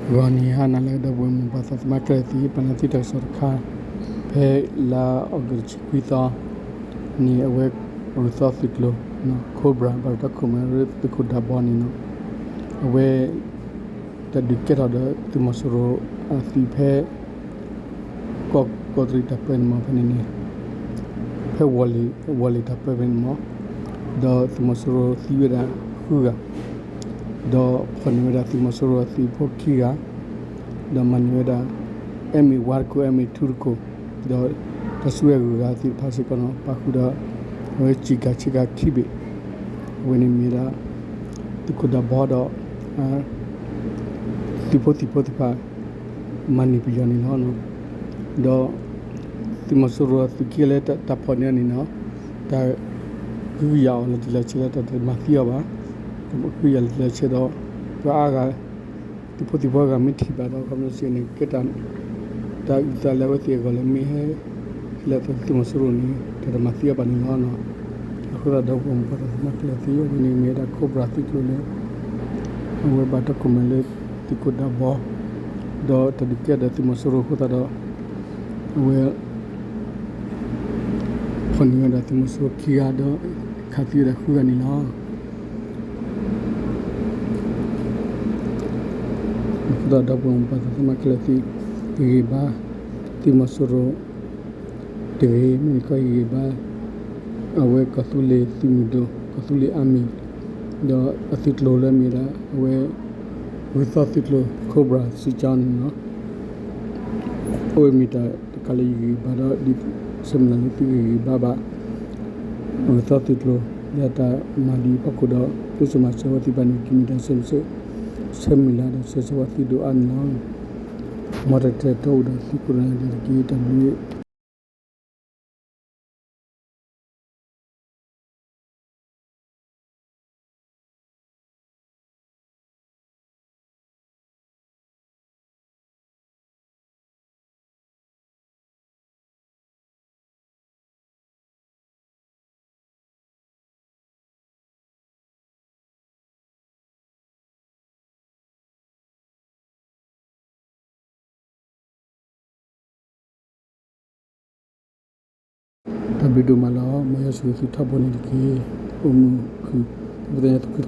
ဂီၤနံၤဟါနၤလၢအဂ့ၤ ဒီပုၢ်ဝဲၢ်မိၢ်ပၢ်သးသမါခဲလၢာ်သ့ၣ်, ပနၢ်သံတၢ်ကစီၣ်တခါ ဖဲလါအီကူးတဆံခွံသီန့ၣ် အဝဲဂုၢ်သီသုးကျိၤ Cobra ဘၣ်တၢ်ခိၣ်မဲရ့သုးခိၣ်ဒးဘီန့ၣ်လီၤ. အဝဲ တၢ်ဒုးကဲထီၣ်ဒီးသုးမီၤစိရိၤအသုးဖဲ ကီးကီးတရံးတၢ်ပၢန့ၣ်မ့ၢ်ဖဲန့ၣ်န့ၣ် ဖဲဝီၤလ့ၤ ဝီၤလ့ၤတၢ်ပၢဖဲန့ၣ်မ့ၢ် ဒီးသုးမီၤစိရိၤသံဝဲဒၣ်ဃုဂၤ ဒီးဖီၣ်န့ၢ်ဝဲဒၣ်သုးမီၤစိရိၤအသုးဖိခံဂၤ ဒီးမၤန့ၢ်ဝဲဒၣ် M A one တခိၣ် M A two တခိၣ် ဒီးတၢ်စုကဝဲၤဂုၤဂၤသ့ၣ်တဖၣ်စ့ၢ်ကီးန့ၣ် ပာ်ဃုာ်ဒီး အဝဲစံၣ်ကၤဆ့ကၤခံဘ့ၣ် အဝဲန့ၣ်မ့ၢ်ဒၣ် သုးခိၣ်ဒးဘီဒီး သုးဖိသံၣ်ဖိသ့ၣ်တဖၣ် မၤန့ၢ်ပယီၤန့ၣ်လီၤ. ဒီး သုးမီၤစိရိၤအသုးခံဂၤလၢတၢ်ဖီၣ်န့ၢ်အီၤန့ၣ်လီၤ တၢ်ဃုကယာ်အီၤလီၤတံၢ်လီၤဆဲးလၢတၢ်တမၤသံအီၤဘၣ်. ဃုကယာ်လီၤတံၢ်လီၤဆဲးဒီး ပှၤအါဂၤ သုးဖိသံၣ်ဖိအါဂၤမ့ၢ်ထံၣ်ဘၣ်ဒီး ခီဖျိစ့ၢ်န့ၣ် ကဲတၢ် တၢ်အုၣ်သးလၢအဝဲသ့ၣ်အဂီၢ်လၢမ့ၢ်ဟဲ ဟ့ၣ်လီၤသးသုးမီၤစိရိၤန့ၣ် တၢ်တမၤသံအီၤဘၣ်န့ၣ်လီၤ. အဃိသတးဒီး ပမိၢ်ပၢ်သးသမါခဲလၢာ်သ့ၣ် အဝဲန့ၣ်မ့ၢ်ဝဲဒၣ် Cobra သုးကျိၤလၢ အဝဲဘၣ်တၢ်ခိၣ်မဲလၢသုးခိၣ်ဒးဘီ ဒီးတၢ်ဒုးကဲထီၣ်ဒီးသုးမီၤစိရိၤအဃိသတးဒီး အဝဲ ဖီၣ်န့ၢ်ဝဲဒၣ်သုးမီၤစိရိၤခံဂၤဒီး ခးသံဝဲဒၣ်ဃုဂၤန့ၣ်လီၤ. အဃိသတးဒီး ပမိၢ်ပၢ်သးသမါခဲလၢာ်သ့ၣ် ဟ့ၣ်ဂံၢ်ဘါ သုးမီၤစိရိၤ တဂ့ၤ, မ့ၢ်န့ၣ်ကီးဟ့ၣ်ဂံၢ်ဘါ အဝဲကီၢ်သူလ့ၤသုးမုၢ်ဒိၣ် ကီၢ်သူလ့ၤအါမံၤ ဒီးအသုးကျိၤလၢမ့ၢ်ဒၣ် အဝဲ ဂုၢ်သီသုးကျိၤ Cobra စံကၠီန့ၣ်လီၤ. အဝဲမ့ၢ်တၢ်တခါလၢယဂံၢ်ဘါဒီး ဒ်ဆၢမုၢ်လၢ်လၢသုဂံၢ်ဂံၢ်ဘါဘၣ် ဂုၢ်သီသုးကျိၤ လၢတၢ်မၤဒ်အဖီခိၣ်ဒီး ဒိၣ်စိမၤစၢၤဝဲသုးဘၣ်န့ၣ် ကမ့ၢ်တၢ်ဆၢမုၢ်လၢ် ဒီးဆၢဂ့ၤဆၢဝါသုဒိၣ်အါန့ၣ်လီၤ. မ်တၢ်ကတဲာ်ကတီၤအိၣ်ဒီးသုကိးဂၤဒဲးတက့ၢ်. တၢ်ဘျုးတၢ်ဘျုးဒိၣ်မးလီၤ. မ်ယွၤဆိၣ်ဂ့ၤသုထီဘိန့ၣ်တက့ၢ်. အိၣ်မုာ်ခုၣ် ပသ့ၣ်ညါသု